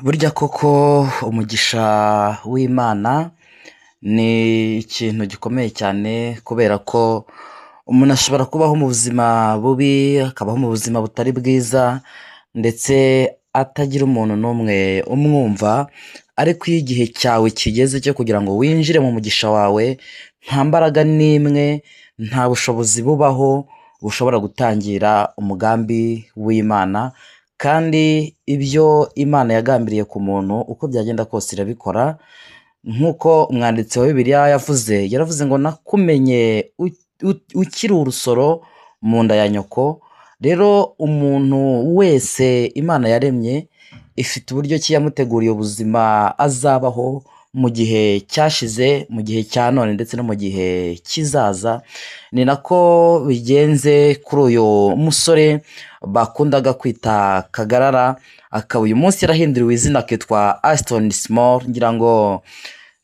Burya koko umugisha w'Imana ni ikintu gikomeye cyane kubera ko umuntu ashobora kubaho mu buzima bubi, akabaho mu buzima butari bwiza ndetse atagira umuntu n'umwe umwumva, ariko iyo igihe cyawe kigeze cyo kugira ngo winjire mu mugisha wawe, nta mbaraga n'imwe, nta bushobozi bubaho bushobora gutangira umugambi w'Imana, kandi ibyo Imana yagambiriye ku muntu uko byagenda kose irabikora, nk'uko umwanditsi wa Bibiliya yavuze, yaravuze ngo nakumenye ukiri urusoro mu nda ya nyoko, rero umuntu wese Imana yaremye ifite uburyo ki yamuteguriye ubuzima azabaho mu gihe cyashize, mu gihe cya none ndetse no mu gihe kizaza, ni nako bigenze kuri uyu musore bakundaga kwita Kagarara, akaba uyu munsi yarahinduriwe izina akitwa Ashton Small, ngira ngo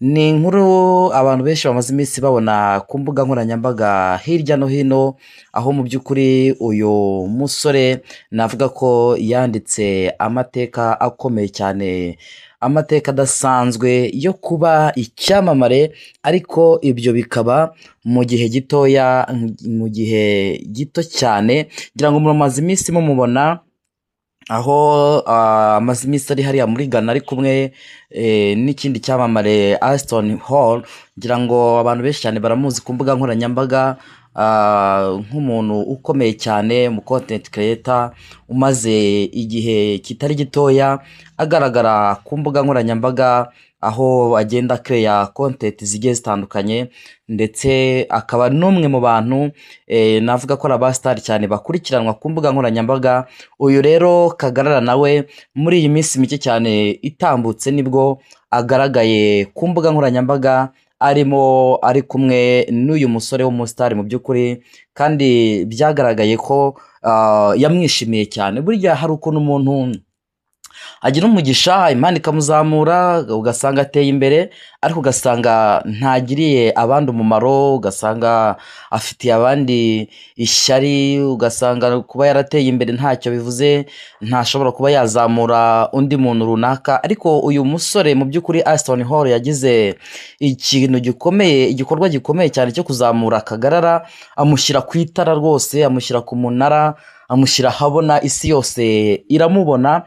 ni inkuru abantu benshi bamaze iminsi babona ku mbuga nkoranyambaga hirya no hino, aho mu by'ukuri uyu musore navuga ko yanditse amateka akomeye cyane, amateka adasanzwe yo kuba icyamamare, ariko ibyo bikaba mu gihe gitoya, mu gihe gito cyane, ngira ngo mumaze iminsi mumubona, aho amaze iminsi ari hariya muri Ghana ari kumwe n'ikindi cyamamare Ashton Hall, ngira ngo abantu benshi cyane baramuzi ku mbuga nkoranyambaga nk'umuntu ukomeye cyane mu content creator, umaze igihe kitari gitoya agaragara ku mbuga nkoranyambaga, aho agenda akereya content zigiye zitandukanye, ndetse akaba n'umwe mu bantu navuga ko ari abasitari cyane bakurikiranwa ku mbuga nkoranyambaga. Uyu rero Kagarara nawe muri iyi minsi mike cyane itambutse nibwo agaragaye ku mbuga nkoranyambaga arimo ari kumwe n'uyu musore w'umusitari mu by'ukuri, kandi byagaragaye ko yamwishimiye cyane. Burya hari ukuntu umuntu agira umugisha Imana ikamuzamura, ugasanga ateye imbere, ariko ugasanga ntagiriye abandi umumaro, ugasanga afitiye abandi ishyari, ugasanga kuba yarateye imbere ntacyo bivuze, ntashobora kuba yazamura undi muntu runaka. Ariko uyu musore mu by'ukuri Ashton Hall yagize ikintu gikomeye, igikorwa gikomeye cyane cyo kuzamura Kagarara, amushyira ku itara rwose, amushyira ku munara, amushyira ahabona, isi yose iramubona.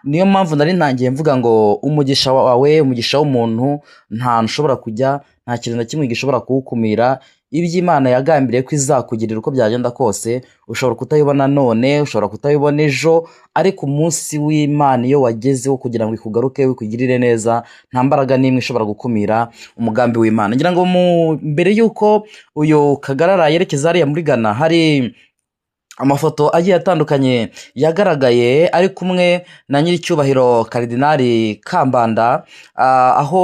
Niyo mpamvu nari ntangiye mvuga ngo umugisha wawe, umugisha w'umuntu, nta hantu ushobora kujya, nta kintu na kimwe gishobora kuwukumira. Ibyo Imana yagambiriye ko izakugirira uko byagenda kose, ushobora kutayibona none, ushobora kutayibona ejo, ariko umunsi w'Imana iyo wageze wo kugira ngo ikugaruke ikugirire neza, nta mbaraga n'imwe ishobora gukumira umugambi w'Imana. Ngira ngo mbere y'uko uyu Kagarara yerekeza hariya muri Ghana, hari amafoto agiye atandukanye yagaragaye ari kumwe na nyiricyubahiro Karidinali Kambanda, aho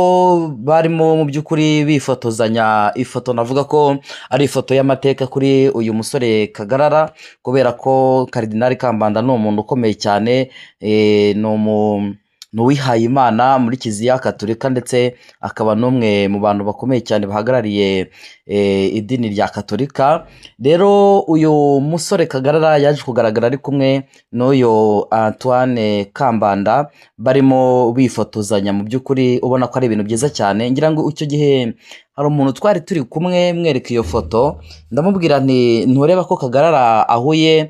barimo mu by'ukuri bifotozanya ifoto navuga ko ari ifoto y'amateka kuri uyu musore Kagarara, kubera ko Karidinali Kambanda ni umuntu ukomeye cyane, ni uwihaye Imana muri Kiliziya Gatolika, ndetse akaba n'umwe mu bantu bakomeye cyane bahagarariye idini rya Katolika. Rero uyu musore Kagarara yaje kugaragara ari kumwe n'uyu Antoine Kambanda, barimo bifotozanya, mu by'ukuri ubona ko ari ibintu byiza cyane. Ngira ngo icyo gihe hari umuntu twari turi kumwe mwereka iyo foto, ndamubwira nti ntureba ko Kagarara ahuye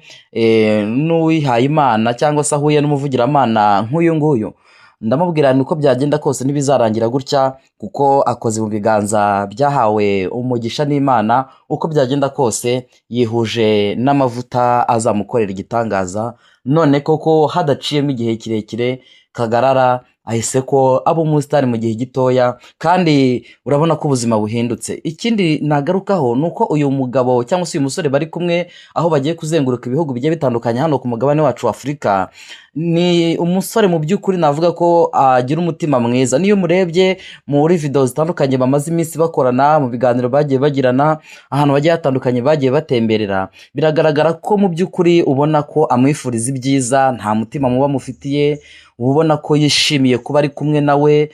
n'uwihaye Imana cyangwa se ahuye n'umuvugiramana nk'uyu nguyu? Ndamubwira nti uko byagenda kose ntibizarangira gutya, kuko akoze mu biganza byahawe umugisha n'Imana, uko byagenda kose yihuje n'amavuta azamukorera igitangaza. None koko hadaciyemo igihe kirekire Kagarara ahise ko aba umusitari mu gihe gitoya, kandi urabona ko ubuzima buhindutse. Ikindi nagarukaho ni uko uyu mugabo cyangwa se uyu musore bari kumwe, aho bagiye kuzenguruka ibihugu bigiye bitandukanye hano ku mugabane wacu wa Afurika, ni umusore mu by'ukuri navuga ko agira umutima mwiza. Niyo umurebye muri video zitandukanye bamaze iminsi bakorana, mu biganiro bagiye bagirana, ahantu bagiye hatandukanye bagiye batemberera, biragaragara ko mu by'ukuri ubona ko amwifuriza ibyiza, nta mutima muba amufitiye, uba ubona ko yishimiye kuba ari kumwe nawe.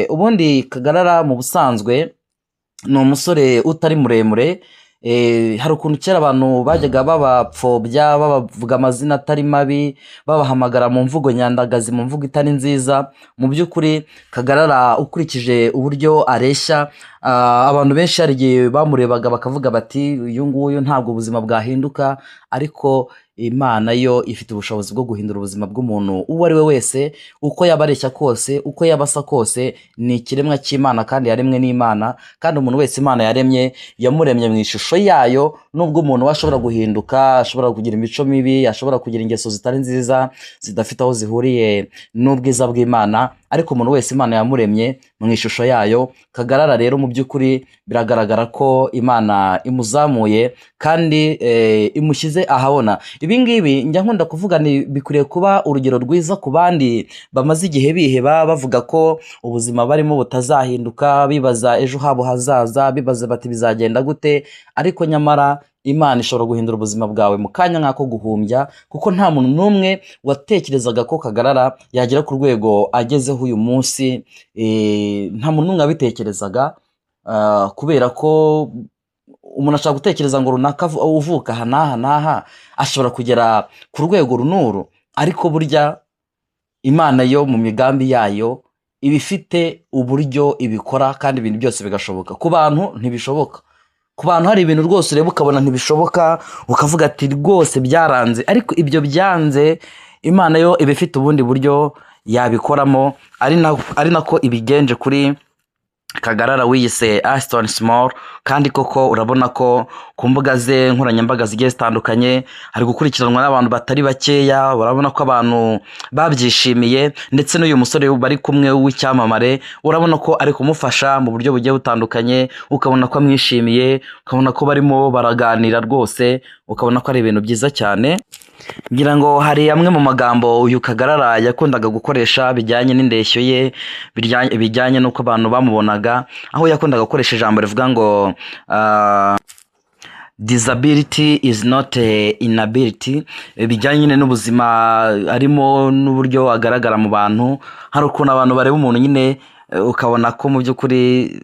Ubundi Kagarara mu busanzwe ni umusore utari muremure, Hari ukuntu kera abantu bajyaga babapfobya, babavuga amazina atari mabi, babahamagara mu mvugo nyandagazi, mu mvugo itari nziza. Mu by'ukuri Kagarara ukurikije uburyo areshya, abantu benshi hari igihe bamurebaga bakavuga bati uyu nguyu ntabwo ubuzima bwahinduka, ariko Imana yo ifite ubushobozi bwo guhindura ubuzima bw'umuntu uwo ari we wese, uko yaba areshya kose, uko yaba asa kose, ni ikiremwa cy'Imana kandi yaremwe n'Imana, kandi umuntu wese Imana yaremye yamuremye mu ishusho yayo. Nubwo umuntu we ashobora guhinduka, ashobora kugira imico mibi, ashobora kugira ingeso zitari nziza zidafite aho zihuriye n'ubwiza bw'Imana, ariko umuntu wese Imana yamuremye mu ishusho yayo. Kagarara rero mu by'ukuri biragaragara ko Imana imuzamuye kandi imushyize ahabona. Ibi ngibi njya nkunda kuvuga ni bikwiriye kuba urugero rwiza ku bandi bamaze igihe biheba, bavuga ko ubuzima barimo butazahinduka, bibaza ejo habo hazaza, bibaza bati bizagenda gute, ariko nyamara Imana ishobora guhindura ubuzima bwawe mu kanya nk'ako guhumbya, kuko nta muntu n'umwe watekerezaga ko Kagarara yagera ku rwego agezeho uyu munsi. Nta muntu n'umwe wabitekerezaga, kubera ko umuntu ashobora gutekereza ngo runaka uvuka aha n'aha n'aha ashobora kugera ku rwego runuru, ariko burya Imana yo mu migambi yayo iba ifite uburyo ibikora kandi ibintu byose bigashoboka. Ku bantu ntibishoboka, ku bantu hari ibintu rwose ureba ukabona ntibishoboka, ukavuga ati rwose byaranze, ariko ibyo byanze Imana yo iba ifite ubundi buryo yabikoramo, ari nako ibigenje kuri Kagarara wiyise Aston Small. Kandi koko urabona ko ku mbuga ze nkoranyambaga zigiye zitandukanye ari gukurikiranwa n'abantu batari bakeya, urabona ko abantu babyishimiye, ndetse n'uyu musore bari kumwe w'icyamamare urabona ko ari kumufasha mu buryo bugiye butandukanye, ukabona ko amwishimiye, ukabona ko barimo baraganira rwose, ukabona ko ari ibintu byiza cyane. Ngira ngo hari amwe mu magambo uyu Kagarara yakundaga gukoresha bijyanye n'indeshyo ye, bijyanye n'uko abantu bamubonaga, aho yakundaga gukoresha ijambo rivuga ngo disability is not a inability, bijyanye nyine n'ubuzima arimo n'uburyo agaragara mu bantu. Hari ukuntu abantu bareba umuntu nyine, ukabona ko mu by'ukuri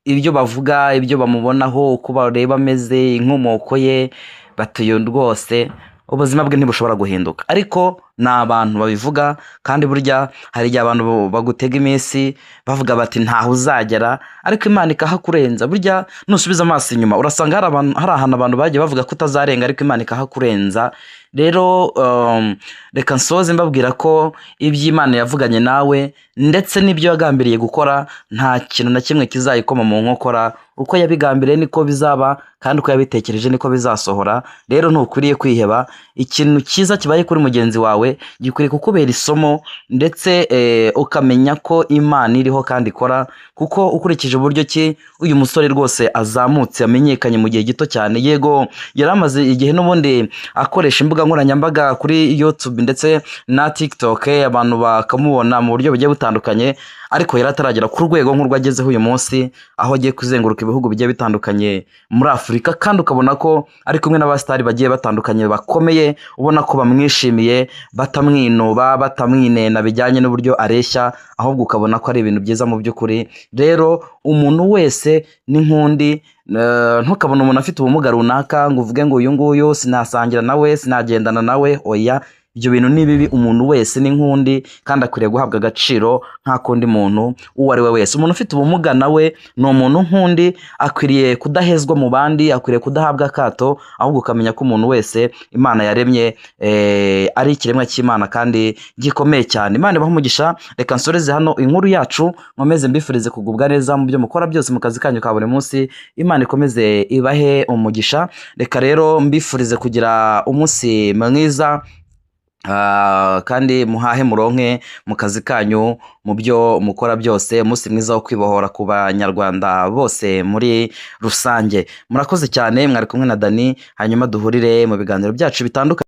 ibyo bavuga, ibyo bamubonaho, uko bareba ameze, inkomoko ye, batuye rwose ubuzima bwe ntibushobora guhinduka, ariko ni abantu babivuga. Kandi burya hari igihe abantu bagutega iminsi bavuga bati ntaho uzagera, ariko Imana ikahakurenza. Burya nusubiza amaso inyuma urasanga hari ahantu abantu bagiye bavuga ko utazarenga, ariko Imana ikahakurenza. Rero reka nsoze mbabwira ko ibyo Imana yavuganye nawe ndetse n'ibyo yagambiriye gukora nta kintu na kimwe kizayikoma mu nkokora. Uko yabigambiriye niko bizaba, kandi uko yabitekereje niko bizasohora. Rero ntukwiriye kwiheba. Ikintu cyiza kibaye kuri mugenzi wawe gikwiriye kukubera isomo, ndetse ukamenya ko Imana iriho kandi ikora, kuko ukurikije uburyo ki uyu musore rwose azamutse amenyekanye mu gihe gito cyane. Yego yari amaze igihe n'ubundi akoresha imbuga nkoranyambaga kuri YouTube ndetse na TikTok, abantu bakamubona mu buryo bugiye butandukanye, ariko yari ataragera ku rwego nk'urwo agezeho uyu munsi, aho agiye kuzenguruka ibihugu bigiye bitandukanye muri Afurika, kandi ukabona ko ari kumwe n'abasitari bagiye batandukanye bakomeye, ubona ko bamwishimiye, batamwinuba, batamwinena bijyanye n'uburyo areshya, ahubwo ukabona ko ari ibintu byiza mu by'ukuri. Rero umuntu wese n'inkundi, ntukabone umuntu afite ubumuga runaka ngo uvuge ngo uyu nguyu sinasangira nawe, sinagendana nawe, oya, ibyo bintu ni bibi. Umuntu wese n'inkundi kandi akwiriye guhabwa agaciro nk'ak'undi muntu uwo ari we wese. Umuntu ufite ubumuga nawe ni umuntu nk'undi, akwiriye kudahezwa mu bandi, akwiriye kudahabwa akato, ahubwo ukamenya ko umuntu wese Imana yaremye ari ikiremwa cy'Imana kandi gikomeye cyane. Imana ibahe umugisha. Reka nsoreze hano inkuru yacu, nkomeze mbifurize kugubwa neza mu byo mukora byose mu kazi kanyu ka buri munsi. Imana ikomeze ibahe umugisha. Reka rero mbifurize kugira umunsi mwiza, kandi muhahe muronke mu kazi kanyu, mu byo mukora byose. Umunsi mwiza wo kwibohora ku banyarwanda bose muri rusange. Murakoze cyane, mwari kumwe na Dani, hanyuma duhurire mu biganiro byacu bitandukanye.